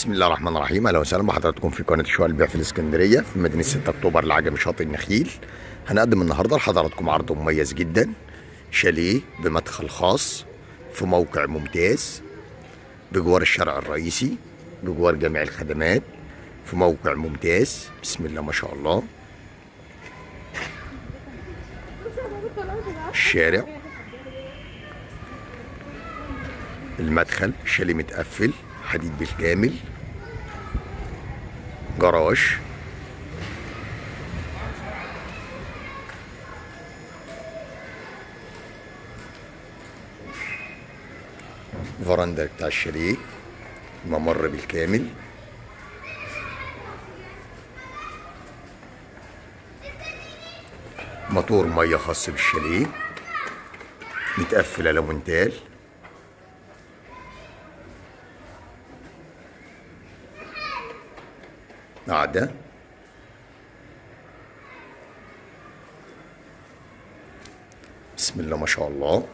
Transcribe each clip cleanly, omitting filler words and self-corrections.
بسم الله الرحمن الرحيم. اهلا وسهلا بحضراتكم في قناة شقق البيع في الاسكندرية في مدينة 6 اكتوبر العجمي شاطئ النخيل. هنقدم النهارده لحضراتكم عرض مميز جدا، شاليه بمدخل خاص في موقع ممتاز بجوار الشارع الرئيسي، بجوار جميع الخدمات، في موقع ممتاز. بسم الله ما شاء الله. الشارع، المدخل، شاليه متقفل حديد بالكامل، جراج، فراندا بتاع الشاليه، ممر بالكامل، موتور مية خاص بالشاليه، متقفل المونتال، قعدة، بسم الله ما شاء الله.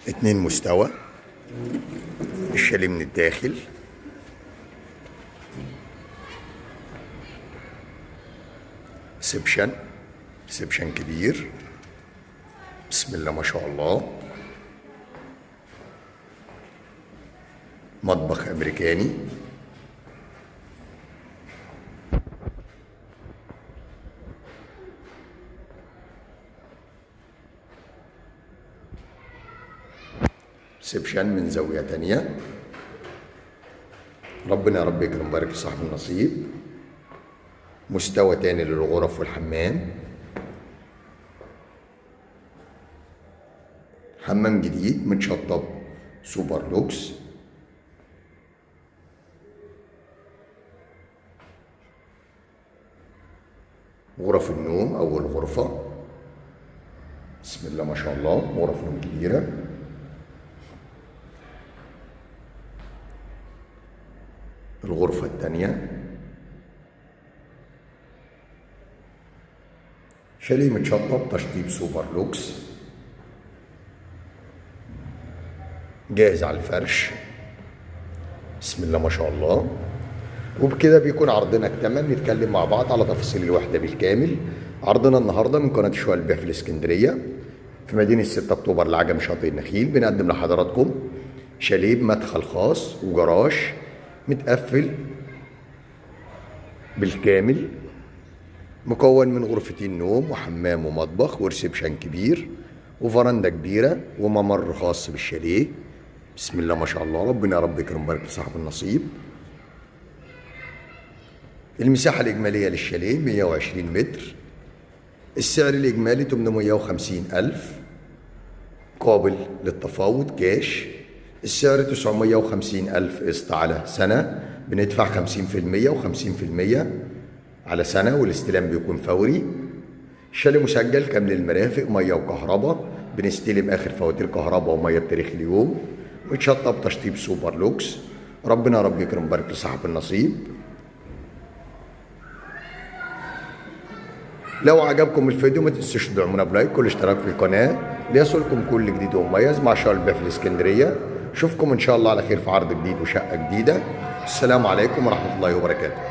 2 مستوى، الشاليه من الداخل، ريسبشن، ريسبشن كبير، بسم الله ما شاء الله، مطبخ امريكاني، ريسبشن من زاوية تانية. ربنا يا رب يكرم ويبارك لصاحب النصيب. مستوى تاني للغرف والحمام، حمام جديد متشطب سوبر لوكس، غرف النوم، أول غرفة بسم الله ما شاء الله، غرف نوم كبيرة، الغرفة الثانية، شاليه متشطب تشطيب سوبر لوكس، جاهز على الفرش، بسم الله ما شاء الله. وبكده بيكون عرضنا اكتمل. نتكلم مع بعض على تفاصيل الوحدة بالكامل. عرضنا النهارده من قناة شقق البيع في الاسكندرية في مدينة 6 اكتوبر العجمي شاطئ النخيل. بنقدم لحضراتكم شاليه بمدخل خاص وجراج متقفل بالكامل، مكون من غرفتين نوم وحمام ومطبخ وريسبشن كبير وفرندا كبيرة وممر خاص بالشاليه. بسم الله ما شاء الله، ربنا يا رب يكرم ويبارك لصاحب النصيب. المساحة الإجمالية للشاليه 120 متر، السعر الإجمالي 850 ألف، قابل للتفاوض كاش. السعر 950 ألف قسط على سنة، بندفع 50% و50% على سنة، والاستلام بيكون فوري. الشاليه مسجل كامل المرافق، مية وكهرباء، بنستلم آخر فواتير كهرباء ومية بتاريخ اليوم، متشطب تشطيب سوبر لوكس. ربنا يا رب يكرم ويبارك لصاحب النصيب. لو عجبكم الفيديو ما تنسوش تدعمونا ب like والاشتراك في القناة ليصلكم كل جديد ومميز مع شقق البيع في الاسكندرية. اشوفكم ان شاء الله على خير في عرض جديد وشقة جديدة. السلام عليكم ورحمة الله وبركاته.